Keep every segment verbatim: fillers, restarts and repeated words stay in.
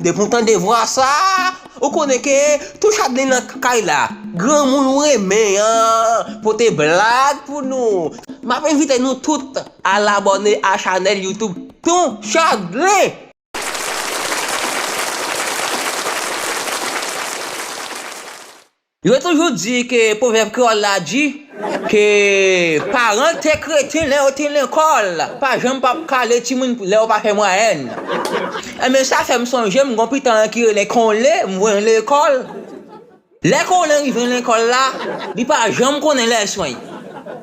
Depi w tande vwa sa, ou konnen ke Touchadlen nan kay la. Granmoun ou renmen an, pote blag pou nou. M ap envite nou tout al abòne a chanèl YouTube Touchadlen. Yo toujou di ke pwovèb kreyòl la di ke paran te kreten lè yo te lekòl, pa janm p ap kale timoun lè yo pa fè mwayèn. Enben, sa fè m sonje m gon pitit ki rele Konle, m voye l lekòl. Lè Konle rive lekòl la, li pa janm konnen leson l.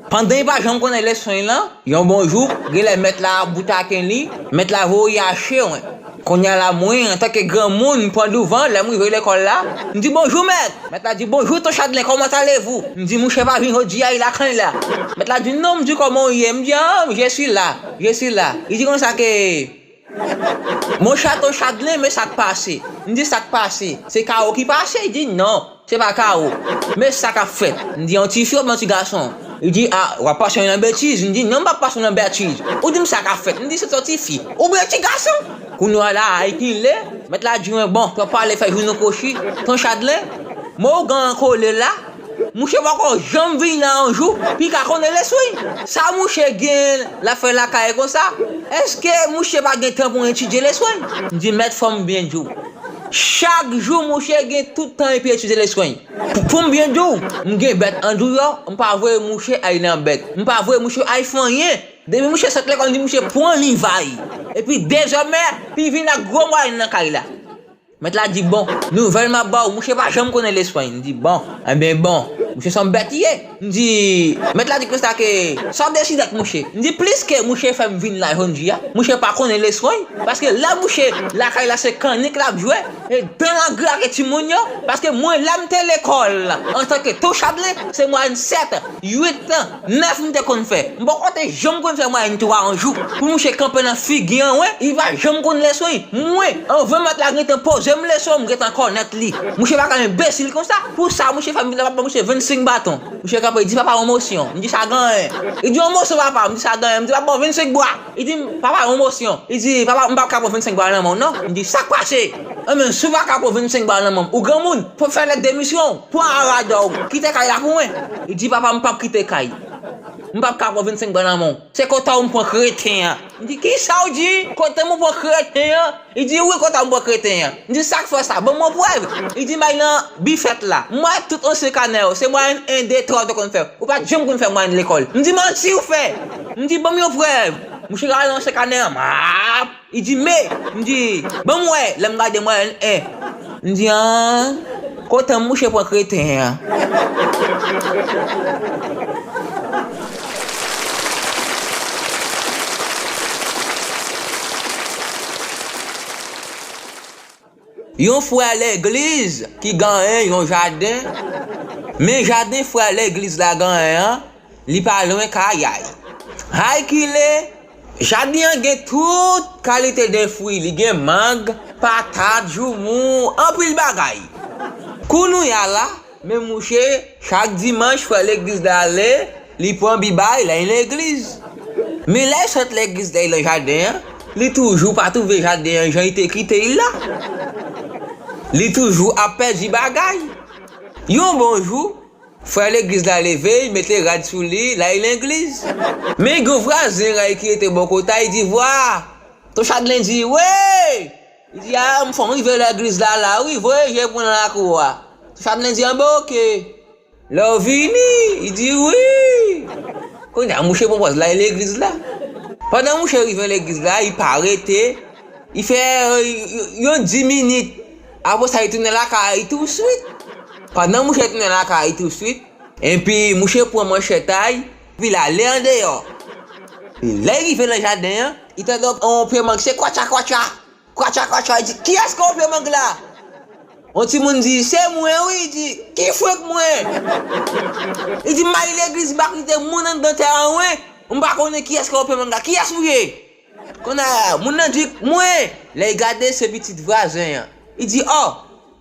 Pandan li pa janm konnen leson l lan, yon bon jou, genlè mèt la ap boutaken li, mèt la voye achte, wi. Kounye a la, mwen, antanke granmoun, m pran douvan, lè m rive lekòl la, m di, "Bonjou, mèt." Mèt la di, "Bonjou, Touchadlen, comment allez-vous?" M di, "Mouche pa vin jodi a, li lakay la." Mèt la di, "Non," m di, "Comment w ye?" M di, "Ah, je suis là, je suis là." Li di konsa ke, "Monchè Touchadlen, men sa k pase." M di, "Sa k pase? Se kawo ki pase?" Li di, "Non." Se pa kawo. Men sa k ap fèt. M di, "Yon tifi oubyen yon ti gason?" Li di, "A, w ap pase m nan betiz." M di, "Non, m p ap pase w nan betiz. Ou di m sa k ap fèt." M di, "Se t yon tifi oubyen yon ti gason?" Kounye a la, Haïti le, mèt la di mwen, "Bon, twòp pale fè jounou kwochi, Touchadlen. Men ougan an kole la. Mouche poko janm vin la yon jou, pou l ka konnen leson l. Sa mouche gen, l ap fè lakay konsa? Èske mouche pa gen tan pou l etidye leson l?" M di, "Mèt, fò m byen di w. Chak jou, mouche gen tout tan epi etidye leson l." Pou, pou m byen di w, m gen bèt andeyo, m pa voye mouche al nan bèt. M pa voye mouche al fè anyen. Depi mouche sot lekòl, m di mouche pran livay. Epi dezòmè, pou l vin ak gwo mwayèn nan kay la. Mèt la di, "Bon, nouvèl m ap ba w, mouche pa janm konnen leson l." M di, "Bon, enben bon, mouche se yon bèt li ye." M di, mèt la di konsa ke, "Sa w deside ak mouche?" M di, "Pliske mouche fè m vin la jodi a, mouche pa konnen leson l. Paske lè mouche lakay la se kannik l ap jwe, e dan l ap grate timoun yo. Paske mwen lè m te lekòl, antanke Touchadlen, se mwayèn sèt, uit, nèf m te konn fè. M poko te janm konn fè mwayèn twa yon jou. Pou mouche kanpe nan figi an, wen, li pa janm konn leson l. Mwen, anvan mèt la gentan poze m leson, m gentan kònèt li. Mouche pa ka enbesil konsa. Pou sa, mouche fè m vin la, m ap ba mouche vennsenk baton. Mouche kanpe, li di, "Papa, yon mosyon." M di, "Sa gen anyen." Li di, "Yon mosyon, papa." M di, "Sa gen anyen." M di, "M ap ba w vennsenk bwa." Li di, "Papa, yon mosyon." Li di, "Papa, m p ap ka pran vennsenk bwa nan men w, non." M di, "Sa k pase?" "Enben, si w pa ka pran vennsenk bwa nan men m, ou granmoun, fò w fè lèt demisyon w. Pran aradò w, kite kay la pou mwen." Li di, "Papa, m p ap kite kay. M p ap ka pran vennsenk bwa nan men w. Se kontan w m pran kreten an." M di, "Kisa w di? Kontan m ou pran kreten an?" Li di, "Wi, kontan m pran kreten an." M di, "Sa k fè sa? Ban m yon prèv." Li di, "M al nan bifèt la. M wè tout ansyen kanè yo. Se mwayèn en, de, twa w te konn fè. Ou pa t janm konn fè mwayèn lekòl." M di, "Manti w fè." M di, "Ban m yon prèv." Mouche rale ansyen kanè an. Map! Li di, "Men." M di, "Ban m wè." Lè m gade mwayèn en. M di, "An, kontan mouche pran kreten an." Yon frè legliz ki genyen yon jaden, men jaden frè legliz la genyen an, li pa lwen kay li. Hay kilè, jaden an gen tout kalite de fwi, li gen mang, patat, joumou, anpil bagay. Kounye a la, men mouche, chak dimanch frè legliz la ale, li pran Bib li, l al legliz. Men lè l sot legliz la, l al nan jaden an, li toujou pa twouve jaden an jan li te kite l la. Li toujou ap pèdi bagay. Yon bon jou, frè legliz la leve, li mete rad sou li, l al legliz. Men gen yon vwazen l ki rete bò kote a, li di, "Vwa!" Ton Chadlen di, "Wi!" Li di, "A, m fenk rive legliz la la, wi, voye je pou nan lakou a." Ton Chadlen di, "Anben, oke." "Lè w vini?" Li di, "Wi." Kounye a, mouche pran pòz l al legliz la. Pandan mouche rive legliz la, li pa rete. Li fè, euh, yon dis minit. Apre sa, li tounen lakay li touswit. Pandan mouche tounen lakay li touswit, epi mouche pran manchèt li, epi l ale andeyò. Lè li rive nan jaden an, li tande yon pye mang se kwatcha kwatcha. Kwatcha, kwatcha, li di, "Kiyès ki pye mang la?" Yon timoun di, "Se mwen, wi." Li di, "Ki frenk mwen?" Li di, "M al legliz, m pa kite moun anndan tè an, wi. M pa konnen kiyès ki pye mang la. Kiyès ou ye?" Kounye a, moun nan di, "Mwen." Lè li gade, se pitit vwazen an. Li di, "O,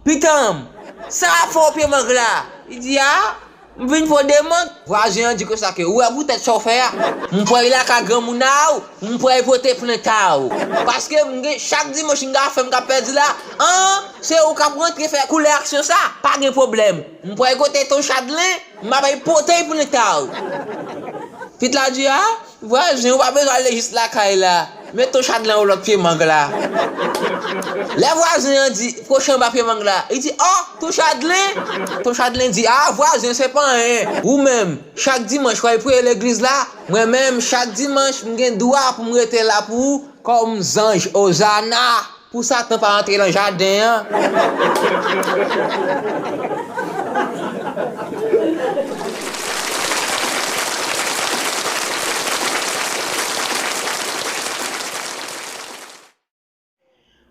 pitit an, sa w ap fè pye mang la?" Li di, "A, M vin fè w demant, vwazen an di konsa ke, ou wè poutèt sa w fè a, m pral lakay granmoun a w, m pral pote plent a w. Paske m gen, chak dimanch m ka fè, m ka pèdi la, an, se ou k ap rantre fè koulè aksyon sa, pa gen pwoblèm. M pral kote Ton Chadlen, m ap al pote plent a w. Pitit la di, a, vwazen, ou pa bezwen ale jis lakay la. Met Ton Chadlen yon lòt pye mang la. Lè vwazen an di, pwochen anba pye mang la, li di, o, Ton Chadlen! Ton Chadlen di, a, vwazen, se pa anyen. Ou menm, chak dimanch, w al priye legliz la. Mwen menm, chak dimanch, m gen dwa pou m rete la pou ou kòm zanj. Ozana! Pou Satan pa antre nan jaden an.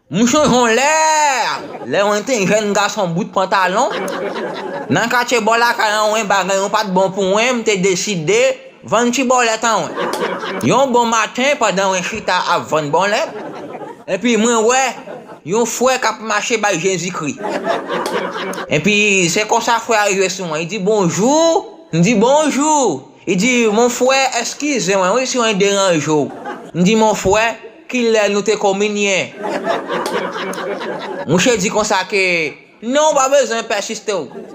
M sonje yon lè, lè mwen te jèn gason bout pantalon, nan katye bò lakay an, wen bagay yo pa t bon pou mwen, m te deside vann ti bòlèt an mwen. Yon bon maten, pandan mwen chita ap vann bòlèt, epi mwen wè yon frè k ap mache bay Jezikri. Epi se konsa frè a rive sou mwen, li di, bonjou. M di, bonjou. Li di, mon frè, eskize mwen wi si mwen deranje w. M di, mon frè, kilè nou te kominye? Mouche di konsa ke, non, ou pa bezwen pèsiste w.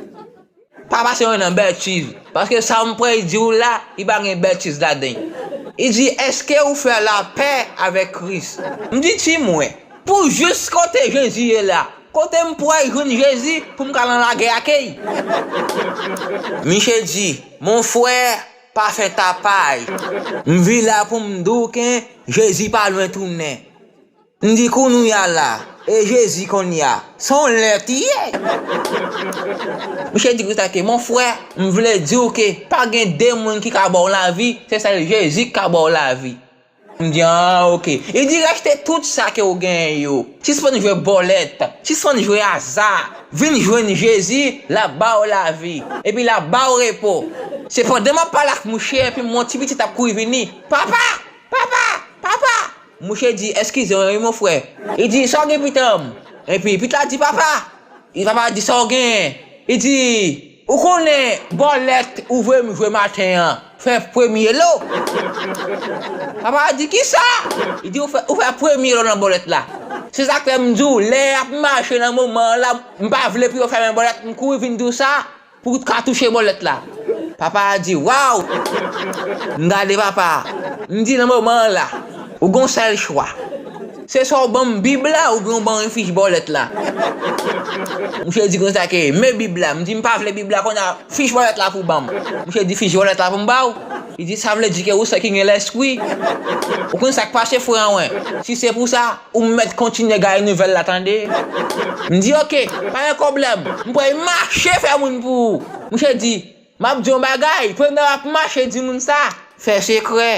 Pa pase mwen nan bètiz, paske sa m pral di w la, li pa gen bètiz ladan l. Li di, èske ou fè lapè avèk Kris? M di, di mwen, pou jis kote Jezi ye la, kote m pral jwenn Jezi pou m ka nan lagè ak li? Misye di, mon frè, pa fè tapaj. M vin la pou m di w ke Jezi pa lwen tounen. M di, kounye a la, e Jezi kounye a, se yon lèt li ye. Misye di konsa ke, mon frè, m vle di w ke pa gen de moun ki ka ba w lavi, se sèl Jezi ki ka ba w lavi. M di, a, oke. Li di, rejte tout sa ke w genyen yo. Sispann jwe bòlèt, sispann jwe aza. Vin jwenn Jezi, l ap ba w lavi. Epi l ap ba w repo. Se pandan m ap pale ak mouche, epi m wè yon ti pitit ap kouri vini. Papa! Papa! Papa! Mouche di, eskize mwen wi, mon frè. Li di, sa w gen, pitit an? Epi pitit la di, papa! Li, papa di, sa w genyen? Li di, ou konnen bòlèt ou voye m jwe maten an, fè premye lo? Papa a di, kisa? Li di, ou fè, ou fè premye lo nan bòlèt la. Se sa k fè m di w, lè y ap mache nan moman an la, m pa vle pou yo fèmen bòlèt, m kouri vin di w sa. Pou w ka touche bòlèt la. Papa a di, waw! M gade papa a. M di, nan moman an la, ou gen yon sèl chwa. Se swa w ban m Bib la, oubyen w ban m fich bòlèt la. Misye di konsa ke, men Bib la. M di, m pa vle Bib la, kounye a, fich bòlèt la pou w ban m. Misye di, fich bòlèt la pou m ba w? Li di, sa vle di ke ou sèl ki gen lespri. Ou konn sa k pase, frè mwen? Si se pou sa, ou mèt kontinye gaye nouvèl la, tande. M di, oke, pa gen pwoblèm. M pral mache fè moun pou ou. Misye di, m ap di yon bagay, pandan w ap mache di moun sa, fè sekrè,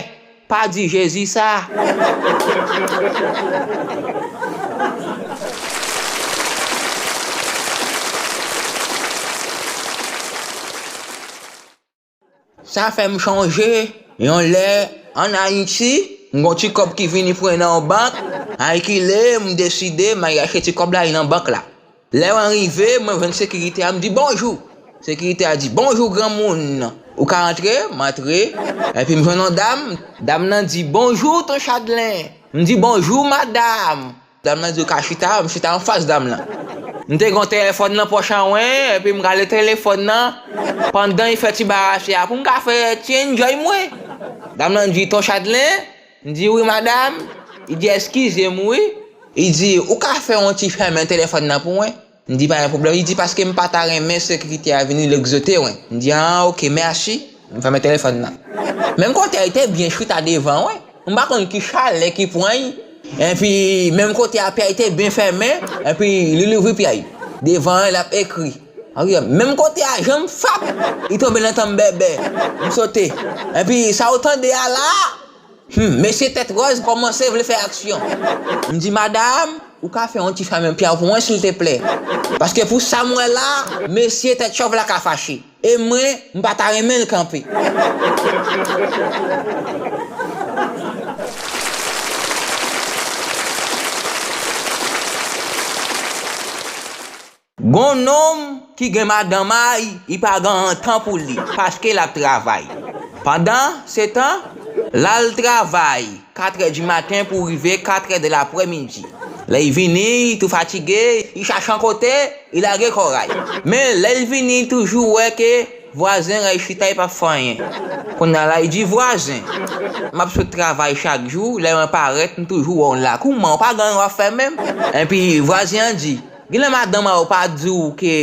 pa di Jezi sa. Sa fè m chonje yon lè ann Ayiti, m gen yon ti kòb ki vini pou mwen nan yon bank. Alkile, m deside m al achte ti kòb la nan bank la. Lè mwen rive, mwen jwenn sekirite a, m di, bonjou. Sekirite a di, bonjou, granmoun. Ou ka antre? M antre. Epi m jwenn yon dam. Dam nan di, bonjou, Ton Chadlen. M di, bonjou, madanm. Dam nan di, ou ka chita, m chita anfas dam nan. M te gen yon telefòn nan pòch an mwen, epi m gade telefòn nan. Pandan li fè ti barase a, pou m ka fè ti enjoy mwen. Dam nan di, Ton Chadlen? M di, wi, madanm. Li di, eskize m, wi. Li di, ou ka fè yon ti fèmen telefòn nan pou mwen? M di, pa gen pwoblèm. Li di, paske m pa ta renmen sekirite a vini, l egzote mwen. M di, a, oke, mèsi. M fèmen telefòn nan. Menm kote a, li te byen chita devan, wi. M pa konn ki chalè ki pran l. Epi, menm kote a, pye a te byen fèmen. Epi, li louvri pye a. Devan, l ap ekri. Ann gade, menm kote a, janm fap, li tonbe nan tanm bèbè. M sote. Epi, sa w tande a la, hmm, mesye tèt wòz kòmanse vle fè aksyon. M di, madanm, ou ka fè yon ti fèmen pye a pou mwen, silteplè. Paske pou sa m wè la, mesye tèt chòv la ka fache. E mwen, m pa ta renmen l kanpe. Gon nonm ki gen madanm a y, li pa gen tan pou li, paske l ap travay. Pandan se tan, l al travay katrè di maten pou rive katrè de laprèmidi. Lè l vini, li tou fatige, li chache yon kote, li lage kò ray. Men, lè l vini, li toujou wè ke vwazen ray chita, li p ap fè anyen. Kounye a la, li di, "Vwazen, m ap sot travay chak jou, lè mwen parèt, m toujou wè w la. Kouman, w pa gen anyen w ap fè menm?" Epi, vwazen an di, "Genlè madanm a w pa di w ke,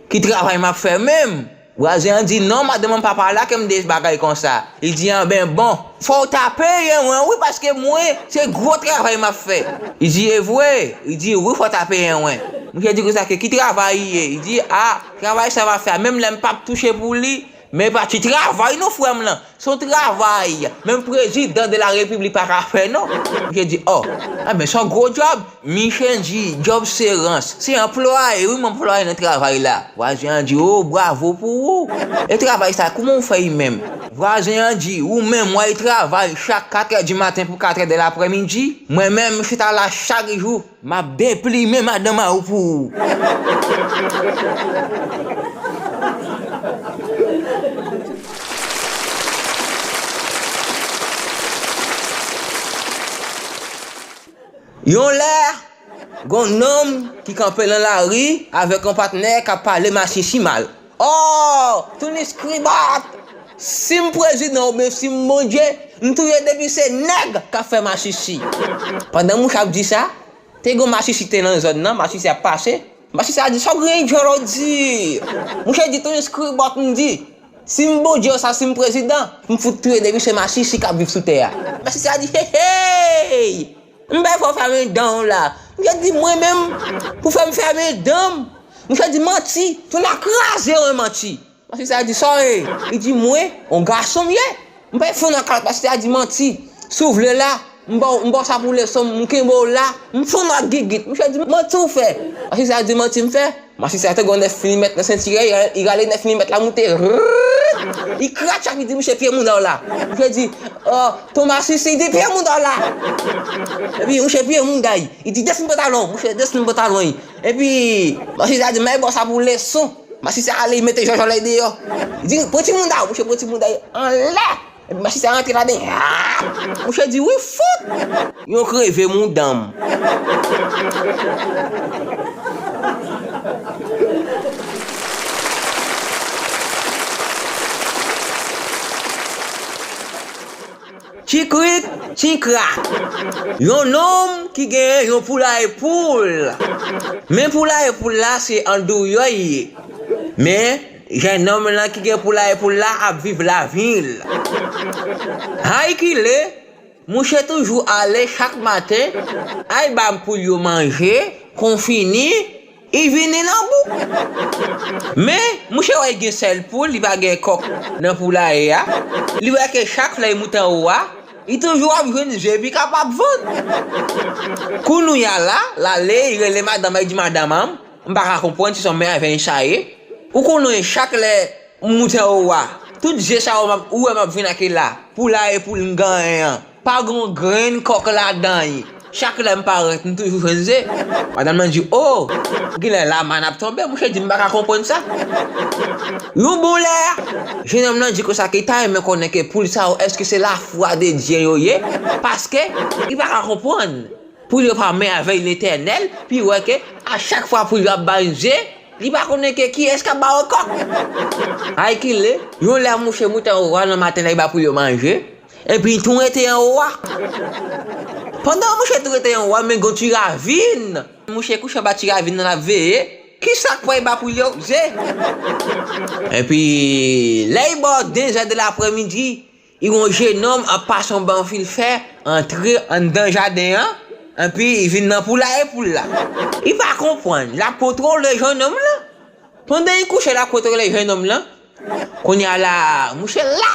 ki travay m ap fè menm?" Vwazen an di, "Non, madanm an pa pale ak m de bagay konsa." Li di, "Anben, bon, fò w ta peye mwen, wi, paske mwen, se gwo travay m ap fè." Li di, "E vre?" Li di, "Wi, fò w ta peye mwen." Misye di konsa ke, "Ki travay li ye?" Li di, "A, travay sa m ap fè a, menm lè m p ap touche pou li, men pa ti travay non, frè m lan. Se yon travay, menm prezidan de la repiblik pa ka fè non." Misye di, "O, anben, se yon gwo djòb." Misye di, "Djòb serans. Se anplwaye, wi, m anplwaye nan travay la." Vwazen an di, "O, bravo pou ou. E travay sa, kouman w fè li menm?" Vwazen an di, "Ou menm, w al travay chak katrè di maten pou katrè de laprèmidi. Mwen menm, m chita la chak jou. M ap deplimen madanm a w pou ou." Yon lè, gon nonm ki kanpe nan lari avèk yon patnè k ap pale masisi mal. "O, Tony Skribòt, si m prezidan oubyen si m Bondye, m touye depi se nèg k ap fè masisi." Pandan mouche ap di sa, te gon masisi te nan zòn nan, masisi ap pase. Masisi a di, "Sa w gen djòl w di?" Mouche di, "Tony Skribòt m di, si m Bondye oswa si m prezidan, m fout touye depi se masisi k ap viv sou tè a." Masisi a di, "Hey, hey! M bay fò fèmen dan w la." Misye di, "Mwen menm, pou fè m fèmen dan m?" Misye di, "Manti, tou la kraze w manti." Masisi a di, "Sa w ye?" Li di, "Mwen, yon gason m ye. M pa fè w nan kalòt." Masisi a di, "Manti. Si w vle la, m ba w, m ba w sa pou leson, m kenbe w la, m fè w nan gigit." Misye di, "Manti w fè." Masisi a di, "Manti m fè." Masisi a te gen nèf milimèt nan senti a, li rale nèf milimèt la moute. Rrrr! Li kratch ak li di, "Misye, pye mouda w la." Misye di, "O, ton masisi," li di, "pye mouda w la." Epi, misye pye mouda l. Li di, "Desann pantalon." Misye desann pantalon li. Epi, masisi a di, "M ba w sa pou leson." Masisi a ale, li mete jòjòlè deyò. Li di, "Pran ti mouda w." Misye pran ti mouda l anlè. Epi masisi a rantre ladan. Ah! Mouche di, "Wi, fout! Yon kreve mouda m." Tikrik, tikrak. Yon nonm ki genyen yon poulaye poul. Men poulaye poul la se andouyòy ye. Men, jennonm lan ki gen poulaye poul la ap viv lavil. Hay kile, mouche toujou ale chak maten, al ba poul yo manje, konfini, li vini nan bouk. Men, mouche wè gen sèl poul, li pa gen kòk nan poulaye a. Li wè ke chak lè li moute anwo a, li toujou ap jwenn ze epi k ap vann. Kounye a la, l ale, li rele madanm, li di, "Madanm an, m pa ka konprann si se yon mèvèy sa ye. Ou konnen chak lè m moute anwo a, tout ze sa yo m ap, ou wè m ap vin ak la, poulaye poul m genyen an, pa gen yon grenn kòk ladan li. Chak lè m parèt, m toujou jwenn ze." Madanm nan di, "O, genlè lamann ap tonbe." Mouche di, "M pa ka konprann sa." Yon bon lè, jennonm nan di konsa ke li ta renmen konnen ke poul sa yo, èske se lafwa de Dye yo ye, paske li pa ka konprann. Poul yo pa mèvèy Letènèl, pi wè ke a chak fwa poul yo ap bay ze, li pa konnen ke kiyès k ap ba yo kòk. Hay kile, yon lè mouche moute anwo a nan maten lè li ba poul yo manje, epi li tou rete anwo a. Pandan mouche tou rete anwo a, men gon ti ravin. Mouche kouche anba ti ravin nan l ap veye. Kisa k pral ba poul yo ze? Epi, lè li bò de zè de laprèmidi, li wè yon jennonm ap pase anba yon fil fè, antre anndan jaden an, epi li vin nan poulaye poul la. Li pa konprann, l ap kontwole jennonm lan. Pandan li kouche, l ap kontwole jennonm lan. Kounye a la, mouche la,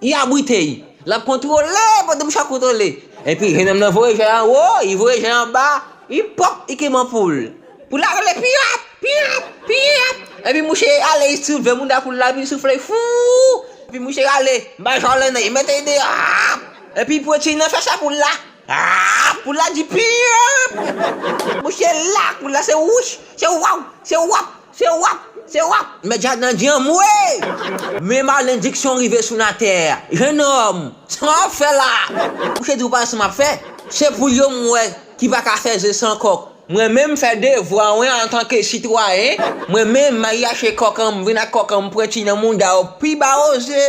li abrite l. L ap kontwole, pandan mouche ap kontwole. Epi, jennonm lan voye je anwo, li voye je anba, li pòp, li kenbe poul. Poul la rele, "Piyap, piyap, piyap." Epi mouche ale, li soulve mouda poul la, epi li soufle, fou. Epi mouche rale, "Ba jòlè nan, li mete l deyò." Epi li pran ti nan fè sa poul la. Ah, poul la di, "Piyap." Mouche la, poul la se wouch, se waw, se wap. Se w ap, se w ap. Mèt Jadan di anmwe! Men malendiksyon rive sou latè a. Jennonm, sa w ap fè la? Mouche di w pa sa m ap fè. Se poul yo m wè ki pa ka fè ze san kòk. Mwen menm fè devwa mwen antanke sitwayen. Mwen menm m al achte kòk an m vin ak kòk an m pwenti nan mouda w pi ba oze.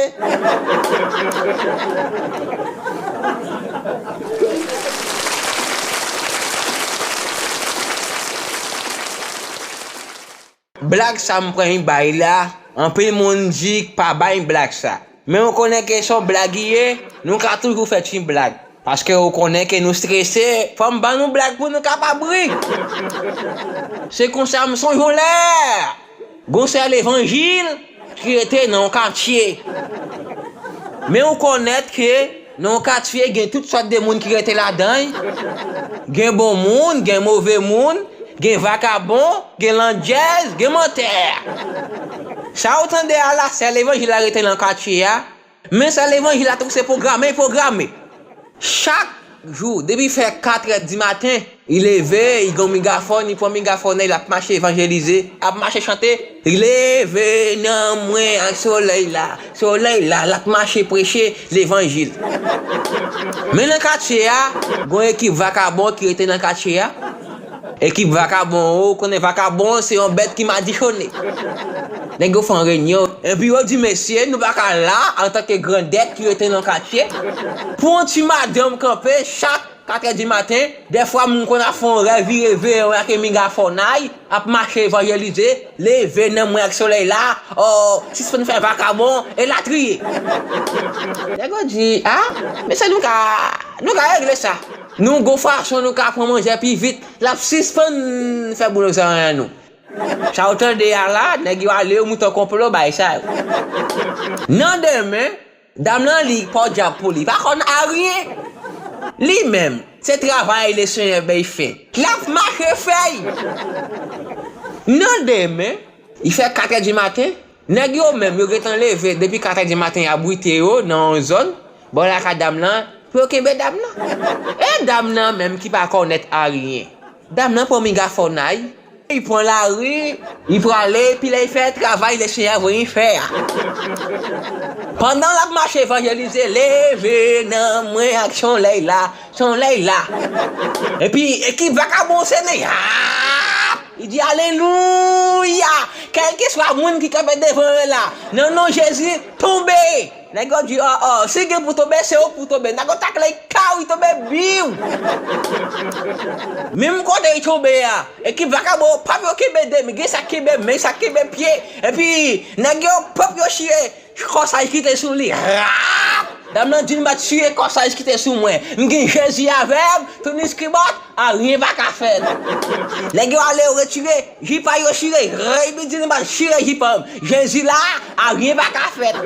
Blag sa m pran y bay la, anpil moun di pa bay blag sa. Men ou konnen ke se yon blag li ye, nou ka toujou fè ti blag. Paske ou konnen ke nou strese, fò m ban nou blag pou nou kapab ri. Se konsa m sonje yon lè, gon sè levanjil ki rete nan yon katye. Men ou konnèt ke nan yon katye gen tout sòt de moun ki rete ladan l. Gen bon moun, gen move moun, gen vakabon, gen landjèz, gen mantè. Sa ou tande a la, sè levanjil la rete nan katye a. Men sè levanjil la tou se pwograme, pwograme. Chak jou, depi fè katrè di maten, li leve, li gen yon megafòn, li pran megafòn nan, l ap mache evanjelize, ap mache chante, leve nanm mwen ak solèy la, solèy la, l ap mache preche levanjil. Men nan katye a, gen yon ekip vakabon ki rete nan katye a. Ekip vakabon, ou konnen vakabon se yon bèt ki madichonnen. Nèg yo fè yon reyinyon, epi yo di, mesye, nou pa ka la, antanke grandèt ki rete nan katye, pou yon ti madanm kanpe chak katrè di maten, dèfwa moun konn ap fè yon rèv, li reve, yon ak megafòn nan, ap mache evanjelize, leve nanm mwen ak solèy la, o, sispann fè vakabon, elatriye. Nèg yo di, a, mesye, nou ka, nou ka regle sa. Nou gon fason nou ka pran manzè pi vit, l ap sispann fè boulozay an nou. Sa w tande a la, nèg yo ale, yo moute yon konplo bay sa yo. Nan demen, dam nan li pa dyab pou li, pa konn aryen. Li menm, se travay Lesenyè bay fè. L ap mache fè y. Nan demen, li fè katrè di maten, nèg yo menm, yo gentan leve depi katrè di maten, y ap brite yo nan yon zòn, bò lakay dam nan, pou yo kenbe dam nan. E dam nan menm ki pa konnèt aryen. Dam nan pran megafòn nan, li pran lari, li prale, epi lè li fè travay Lesenyè voye l fè a. Pandan l ap mache evanjelize, leve nanm mwen ak solèy la, solèy la. Epi, ekip vakabon se nèg, a! Li di, alelouya! Kèlkeswa moun ki kanpe devan mwen la, nan non Jezi, tonbe! Nèg yo di, o, o, si gen pou tonbe, se ou pou tonbe. Nèg yo takle l, kaw, li tonbe, biw! Menm kote li tonbe a, ekip vakabon, p ap yo kenbe de men, gen sa k kenbe men, sa k kenbe pye. Epi, nèg yo, p ap yo chire kòsaj ki te sou li. Rap! Dam nan di, m pa t chire kòsaj ki te sou mwen. M gen Jezi avè m, tou niskibòt, aryen pa ka fèt. Nèg yo ale, yo retire jip a yo chire. Rèy bi di, m pa t chire jip an m. Jezi la, aryen pa ka fèt.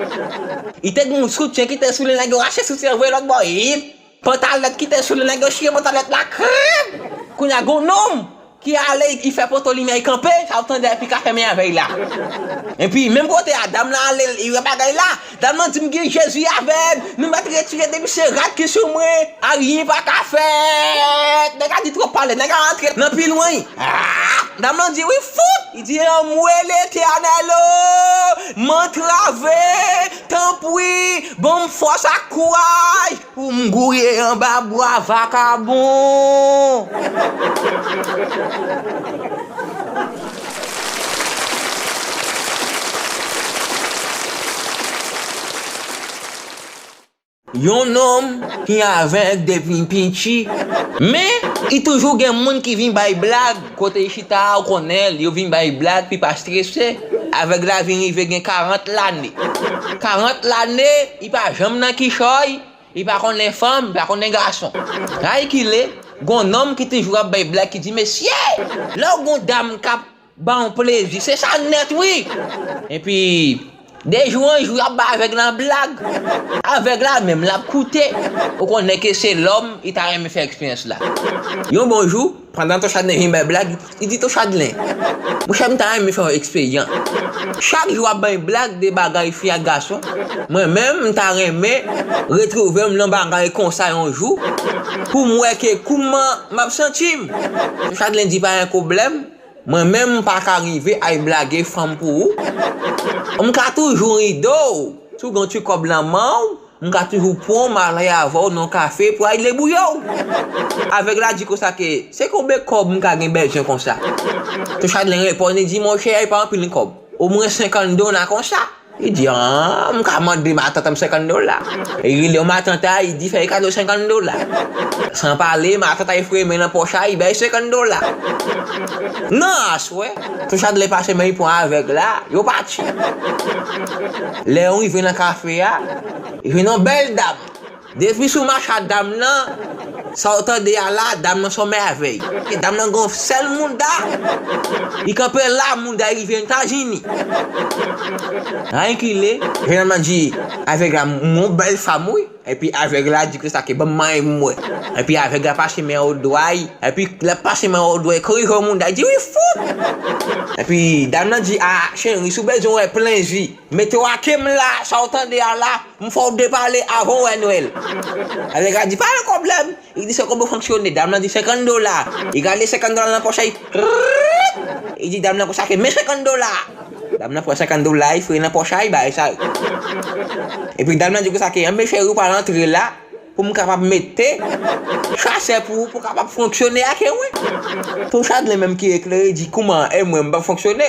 Li te gen yon soutyen ki te sou li, nèg yo rache soutyen an voye lòt bò. Yip! Pantalèt ki te sou li, nèg yo chire pantalèt la, krèp! Kounye a, gon nonm ki ale, ki fè poto limyè, li kanpe, sa w tande, epi ka fèmen avè l la. Epi, menm kote a, dam nan ale, li wè bagay la, dam nan di, m gen Jezi avè m, nou mèt retire depi se rad ki sou mwen, aryen pa ka fèt. Nèg la di twòp pale, nèg la rantre nan pi lwen. Ah! Dam nan di, wi, fout! Li di, anmwe Letènèl o, m antrave, tanpri, ban m fòs ak kouraj. Pou m gouye anba bwa vakabon. Yon nonm ki avèg depi l piti, men li toujou gen moun ki vin bay blag. Kote l chita a, ou konnen l, yo vin bay blag pou l pa strese. Avèg la vin rive gen karant lane. Karant lane, li pa janm nan kichòy. Li pa konnen fanm, li pa konnen gason. Ay kilè, gon nonm ki toujou ap bay blag ki di, mesye, lè w gon dam k ap ba w plezi, se sa nèt wi. Epi, de jou an jou, y ap ba avèg lan blag. Avèg la menm, l ap koute. Ou konnen ke se lòm, li ta renmen fè eksperyans la. Yon bon jou, pandan Ton Chadlen vin bay blag, li di Ton Chadlen, monchè, m ta renmen fè yon eksperyans. Chak jou w ap bay blag de bagay fi ak gason, mwen menm, m ta renmen retwouve m nan bagay konsa yon jou, pou m wè ke kouman m ap santi m. Ton Chadlen di, pa gen pwoblèm, Mwen menm m pa ka rive al blage fanm pou ou. M ka toujou ride w. Si w gen yon ti kòb nan men w, m ka toujou pran w, m al avè w nan yon kafe pou al debouye w. Avèg la di konsa ke, se konbyen kòb m ka gen bezwen konsa? Tou Chadlen reponn, li di, monchè, e pa anpil kòb. Omwen senkant dola konsa. Li di, an, m ka mande matant an m senkant dola. Li rele yon matant a, li di, fè li kado senkant dola. San pale, matant a, li foure men nan pòch a, li bay senkant dola. Nan aswè, Tou Chadlen pase men li pran avèg la, yo pati. Lè yo rive nan kafe a, li jwenn yon bèl dam. Depi sou mache a dam nan, sa w tande a la, dam nan se yon mèvèy. E dam nan gen yon sèl mouda. Li kanpe la, mouda li rive Etazini. Ankile, jennonm nan di avèg la, m yon bèl fanm wi. Epi avèg la di konsa ke ban m manyen m wè. Epi avèg la pase men an odway. Epi lè l pase men an odway, kòrije mouda, li di wi fout. Epi dam nan di, a, cheri, si w bezwen wè plenji, mete w ak m la, sa w tande a la, m fè w de pale avan w wè nwèl. Avèg la di, pa gen pwoblèm. Li di, se konbyen w fonksyone? Dam nan di, senkant dola. Li gade senkant dola nan pòch a, li, li di dam nan konsa ke, men senkant dola. Dam nan pran senkant dola, li foure nan pòch a, li bay sa. Epi dam nan di konsa ke, anben cheri, ou pral antre la, pou m kapab mete chasè pou ou, pou w kapab fonksyone ak mwen. Tou Chadlen menm ki eklere, di, kouman, e mwen, m p ap fonksyone?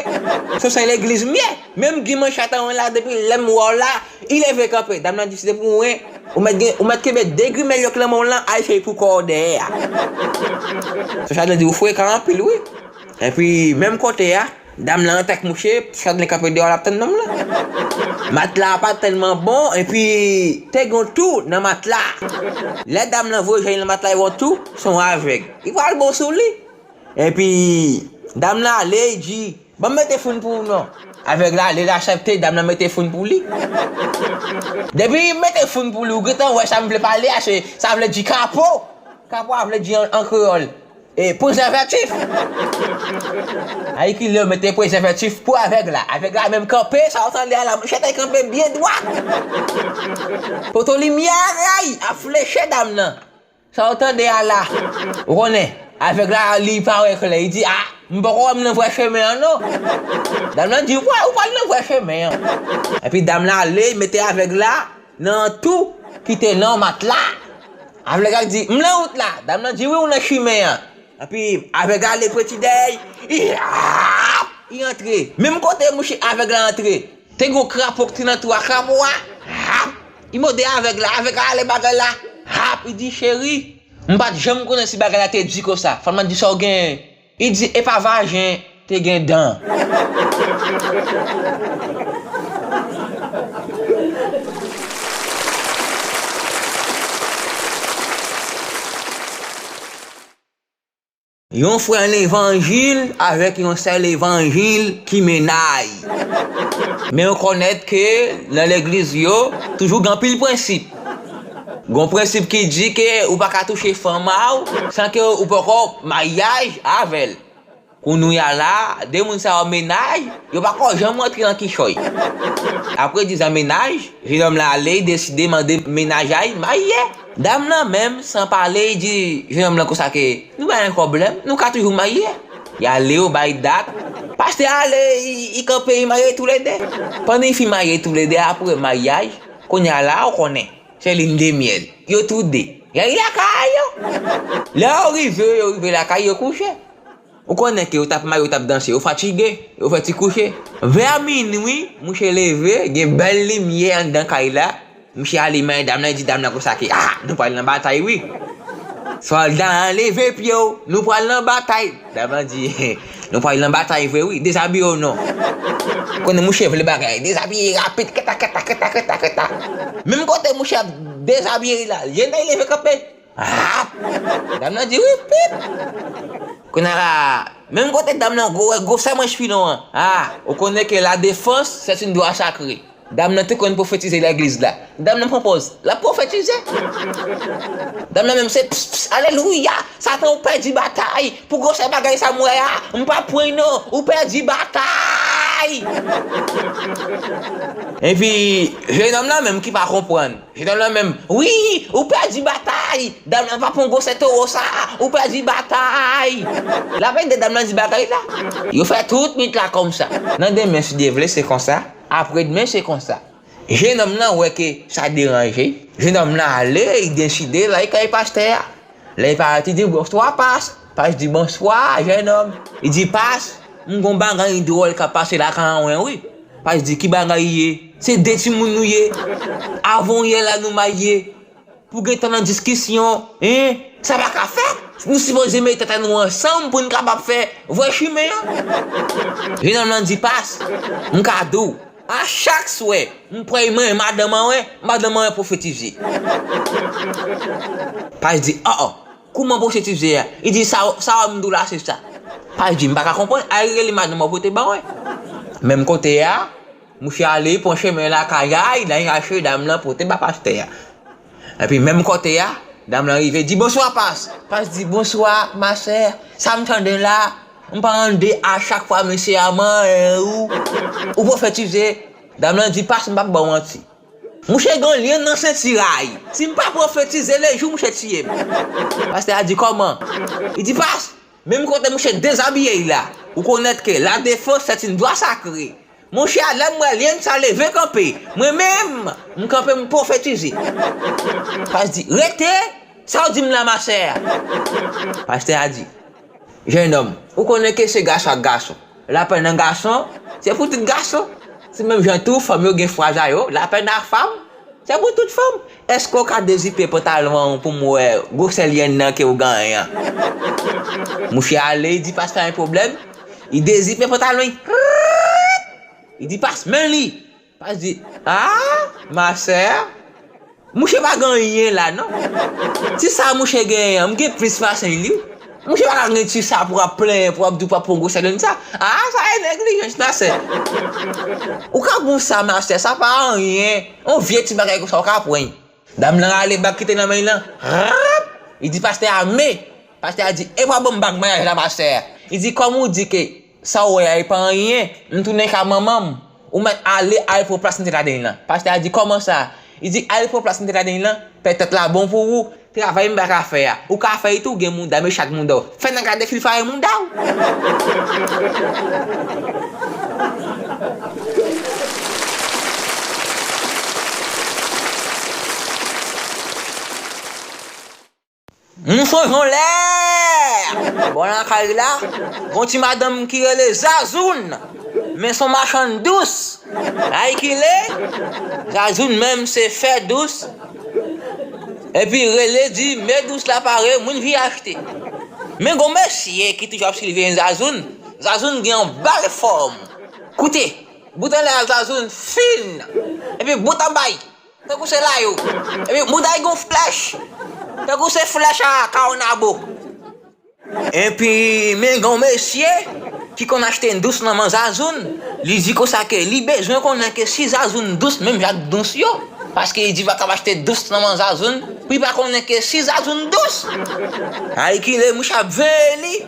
Se yon sèl legliz m ye. Menm gri manchèt an la, depi lè m wè w la, li leve kanpe. Dam nan di, se pou mwen, ou mèt gen, ou mèt kenbe de gri melyòk nan men w lan, al fè l pou kò w dèyè a. Tou Chadlen di, ou frekan anpil, wi. Epi, menm kote a, dam nan antre ak mouche, Chadlen kanpe deyò l ap tann nonm lan. Matla a pa t tèlman bon, epi te gen yon tou nan matla a. Lè dam nan voye je l nan matla a, li wè yon tou, se yon avèg. Li pral bon sou li. Epi, dam nan ale, li di, ban m mete foun pou ou non. Avèg la ale, l aksepte, dam nan mete foun pou li. Depi li mete foun pou li, ou gentan wè sa m vle pale a, se, sa vle di kapo. Kapo a vle di an, an kreyòl, e, prezèvatif. Ankile yo mete prezèvatif pou avèg la. Avèg la menm kanpe, sa w tande a la, monchè, te kanpe byen dwat. Poto limyè a ray ap fleche dam nan. Sa w tande a la, ou konnen, avèg la, li pa wè klè. Li di, a, m poko wè m nan vrè chemen an non. Dam nan di, ou pral, ou pral nan vrè chemen an. Epi dam nan ale, mete avèg la nan tou ki te nan matla. Avèg la di, m nan wout la. Dam nan di, wi, ou nan chimen an. Epi avèg la ale pran ti dèyè, li, li antre. Menm kote mouche avèg la antre, te gen yon krapo ki te nan tou a, krapo a, hap, li mòde avèg la, avèg la ale bagay la, hap, li di, cheri, m pa t janm konnen si bagay la te di konsa. Fanm nan di, sa w genyen? Li di, e pa vajen te gen dan. Yon frè levanjil avèk yon sè levanjil ki mennaj. Men ou konèt ke nan legliz yo, toujou gen anpil prensip. Gen yon prensip ki di ke ou pa ka touche fanm a w san ke ou poko maryaj avè l. Kounye a la, de moun sa yo mennaj, yo pako janm rantre nan kichòy. Apre diz an mennaj, jennonm la ale, li deside mande mennaj a li marye. Dam nan menm, san pale, li di jennonm lan konsa ke, nou pa gen pwoblèm, nou ka toujou marye. Y ale, yo bay dat. Pastè ale, li, li kanpe, li marye toulede. Pandan li fin marye toulede, apre maryaj, kounye a la, ou konnen, se lin de myèl. Yo toude. Y ale lakay yo. Lè yo rive, yo rive lakay, yo kouche. Ou konnen ke yo t ap marye, yo t ap danse, yo fatige, yo fè ti kouche. Vè minwi, mouche leve, gen bèl limyè anndan kay la. Mouche ale manyen dam nan, li di dam nan konsa ke, a, nou pral nan batay wi. Sòlda an, leve pye w, nou pral nan batay. Dam nan di, nou pral nan batay vre wi, dezabiye w non. Konnen mouche vle bagay, dezabiye rapid, kèta, kèta, kèta, kèta, kèta. Menm kote mouche ap dezabiye li la, jennaj leve kanpe. Ap! Dam nan di wi, pip! Kounye a la, menm kote dam nan gwo, wè gwosè manch pilon an. A, ou konnen ke la défense, c'est un droit sacré. Dam nan te konn pwofetize legliz la. Dam nan pran pòz, l ap pwofetize. Dam nan menm se ps, ps, alelouya, Satan ou pèdi batay, pou gwosè bagay sa m wè a, m p ap pran non, ou pèdi batay. Ay! Epi, jenòm lan menm ki pa konprann. Jenòm lan menm, wi, ou pèdi batay! Dam lan pa pran gwosè towo sa! Ou pèdi batay! L ap ede dam lan di bagay la. Yo fè tout nwit la kòmsa. Nan demen, si Dye vle, se konsa. Apre demen, se konsa. Jenòm lan wè ke sa deranje. Jenòm lan ale, li deside l al kay pastè a. Lè li parèt, li di, "Bonswa, pas." Pas di, "Bonswa, jennonm." Li di, "Pas, m gon bagay dwòl k ap pase lakay an, wi." Pas di, "Ki bagay ye? Se de timoun nou ye. Avan yè la nou marye. Pou gentan nan diskisyon, en? Sa pa ka fèt. Nou sipoze mete tèt nou ansanm pou n kapab fè vrè chimen an." Jennonm lan di, "Pas, m ka di w, a chak swè, m pray mwen, madanm mwen, madanm mwen pwofetize." Pas di, "An, an, kouman pwofetize a?" Li di, "Sa, sa w ap di w la, se sa." Pas di, "M pa ka konprann, al rele madanm mwen pote ban mwen." Menm kote a, mouche ale, pran chemen lakay a, li al chache dam lan pote ba pastè a. Epi menm kote a, dam lan rive, di, "Bonswa, pas." Pas di, "Bonswa, ma sè. Sa m tande la, m pa tande a chak fwa mesye a manyen ou, ou pwofetize." Dam lan di, "Pas, m p ap ba w manti. Mouche gen lyen nan senti a, wi. Si m pa pwofetize, lejou mouche tiye m." Pastè a di, "Kòman?" Li di, "Pas, menm kote mouche dezabiye l la, ou konèt ke la défense c'est une droit sacré. Monchè, lè m wè lyen sa leve kanpe, mwen menm, m kanpe, m pwofetize." Pas di, "Rete, sa w di m la, ma sè?" Pastè a di, "Jennonm, ou konnen ke se gason ak gason. Lapèn nan gason, se pou tout gason. Se menm jan tou, fanm yo gen fraz a yo, lapèn nan fanm, se pou tout fanm. Èske w ka dezipe pantalon an pou m wè gwosè lyen nan ke w genyen an?" Mouche ale, li di, "Pas, pa gen pwoblèm." Li dezipe pantalon li. Li di, "Pas, men li." Pas di, "Ah, ma sè, mouche pa gen anyen la, non. Ti sa mouche genyen an, m gen plis pase li. Mouche pa ka gen ti sa pou ap plenyen, pou ap di w pa pran gwosè lyen sa. Ah, sa e neglijans, ma sè. Ou ka pran sa, ma sè, sa pa anyen. Yon vye ti bagay konsa, ou ka pran." Dam lan rale bag ki te nan men l lan. Rap! Li di pastè a, "Men!" Pastè a di, "E pa ban m bag maryaj la, ma sè." Li di, "Kòm ou di ke sa w wè a, e pa anyen, m tounen ka manman m. Ou mèt ale, al pran plas m te ladann lan." Pastè a di, "Kòman sa?" Li di, "Al pran plas m te ladann lan, petèt la bon pou ou. Travay m pa ka fè a, ou ka fè l tou, gen mouda, mechan ak mouda w. Fè n al gade fil fare mouda w." M sonje yon lè, bò lakay la, gon ti madanm ki rele Zazoun, men se yon machann dous. Ay ki le, Zazoun menm se fè dous. Epi rele di, "Men dous la pare, moun vin achte." Men gon mesye ki toujou ap siveye Zazoun. Zazoun gen yon bèl fòm. Koute, bout anlè a Zazoun fin. Epi bout anba l, tankou se layo. Epi mouda l gon flèch, tankou se flèch a Kawonabo. Epi, men gen yon mesye ki konn achte dous nan men Zazoun. Li di konsa ke li bezwen konnen ke si Zazoun dous menm jan ak dous yo. Paske li di pa kab achte dous nan men Zazoun pou li pa konnen ke si Zazoun dous. Ay ki le mouche ap veye li.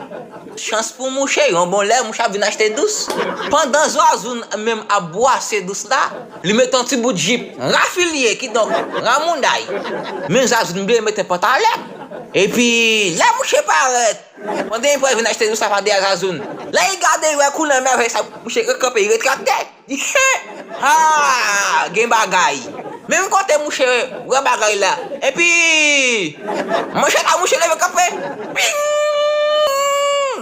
Chans pou mouche, yon bon lè mouche ap vin achte dous. Pandan Zazoun menm ap bwase dous la, li mete yon ti bout jip rafilye, kidonk ran mouda l. Men Zazoun bliye mete pantalèt. Epi, lè mouche parèt, pandan li pral vin achte dous la pa dèyè Zazoun. Lè li gade, li wè koulè mèvèy sa, mouche kanpe, li retrakte. Li di, "Ha! Gen bagay." Menm kote mouche wè bagay la. Epi, manchèt a mouche leve kanpe. Ping!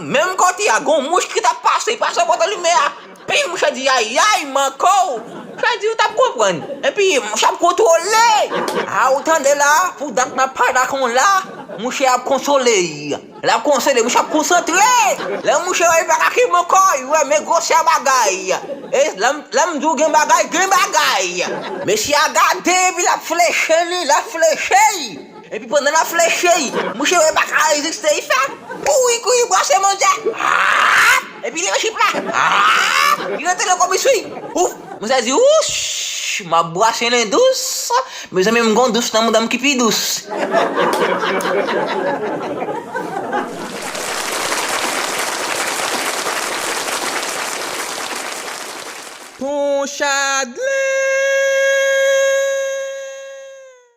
Menm kote a, gon mouch ki t ap pase, li pase bò limyè a. Epi mouche di, "Ayay, manko." Mouche di, "Ou t ap konprann." Epi mouche ap kontwole. A, ou tande la, pou dat m ap pale ak ou la, mouche ap konsole. L ap konsole, mouche ap konsantre. Lè mouche wè li pa ka kenbe ankò, li wè men gwosè bagay. E lè m, lè m di w gen bagay, gen bagay. Mesye a gade, epi l ap fleche li, l ap fleche. Epi pandan l ap fleche, mouche wè pa ka reziste, li fè kouri, kouri, bwase manzè. Ah! Epi li leve jip la. Ah! Li rete nan kòb li sou li. Ouf! Manzè di, "Wouch! M ap bwase len dous. Mezanmi, m gon dous nan mouda m ki pi dous." Chadley!